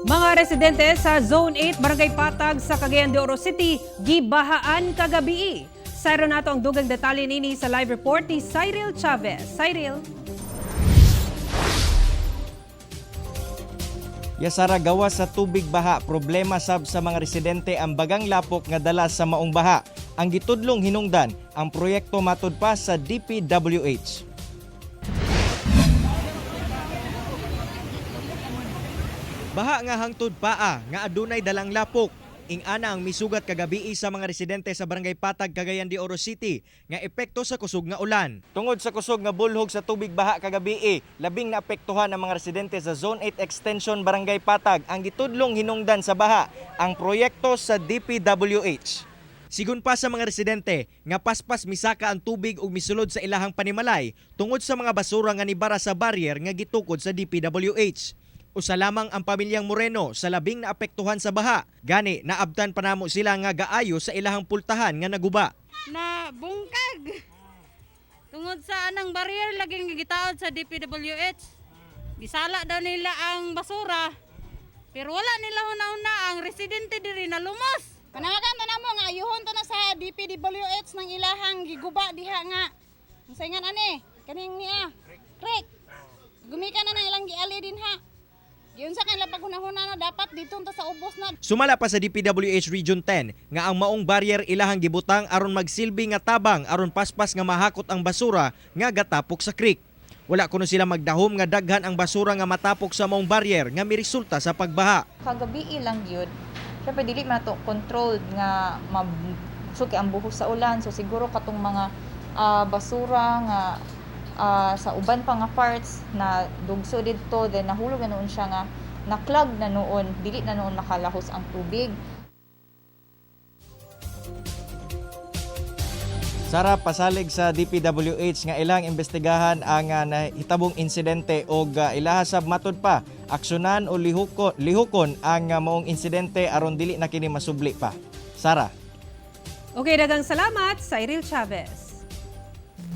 Mga residente sa Zone 8, Barangay Patag sa Cagayan de Oro City, gibahaan kagabii. Sayro nato ang dugang detalye nini sa live report ni Cyril Chavez. Cyril. Yasara, gawas sa tubig baha, problema sab sa mga residente ang bagang lapok nga dala sa maong baha. Ang gitudlong hinungdan ang proyekto matud pa sa DPWH. Baha nga hangtod paa nga adunay dalang lapok. Ingana ang misugat kagabii sa mga residente sa Barangay Patag, Cagayan de Oro City nga epekto sa kusog nga ulan. Tungod sa kusog nga bulhog sa tubig baha kagabii, labing naapektuhan ang mga residente sa Zone 8 Extension, Barangay Patag. Ang gitudlong hinungdan sa baha ang proyekto sa DPWH. Sigun pa sa mga residente nga paspas misaka ang tubig ug misulod sa ilahang panimalay tungod sa mga basura nga nibara sa barrier nga gitukod sa DPWH. Usa lamang ang pamilyang Moreno sa labing naapektuhan sa baha. Gani naabtan pa namo sila nga gaayo sa ilahang pultahan nga naguba. Na bungkag. Tungod sa anang barrier laging gitaod sa DPWH. Gisala daw nila ang basura. Pero wala nila huna-huna ang residente diri na lumos. Panawagan na namo nga ayuhon to na sa DPWH ng ilahang giguba diha nga. Ang saingan ani, kaning niya. Creek. Gumika na ng ilang giali din ha. Giunsa kay nila paghunahuna no dapat dito ta sa ubos na. Sumala pa sa DPWH Region 10 nga ang maong barrier ilahang gibutang aron magsilbi nga tabang aron paspas nga mahakot ang basura nga gatapok sa creek. Wala kuno sila magdahom nga daghan ang basura nga matapok sa maong barrier nga miresulta sa pagbaha. Kagabi lang yun. Syempre dili man to controlled nga masuki ang buhos sa ulan. So siguro katong mga basura nga sa uban pa nga parts na dugso didto, then nahulog na noon siya nga na-clog na noon, dili na noon makalahos ang tubig. Sara, pasalig sa DPWH nga ilang imbestigahan ang nahitabong insidente og ilaha sab matud pa aksyonan o lihukon ang maong insidente aron dili na kini masubli pa. Sara. Okay, dagang salamat, Cyril Chavez.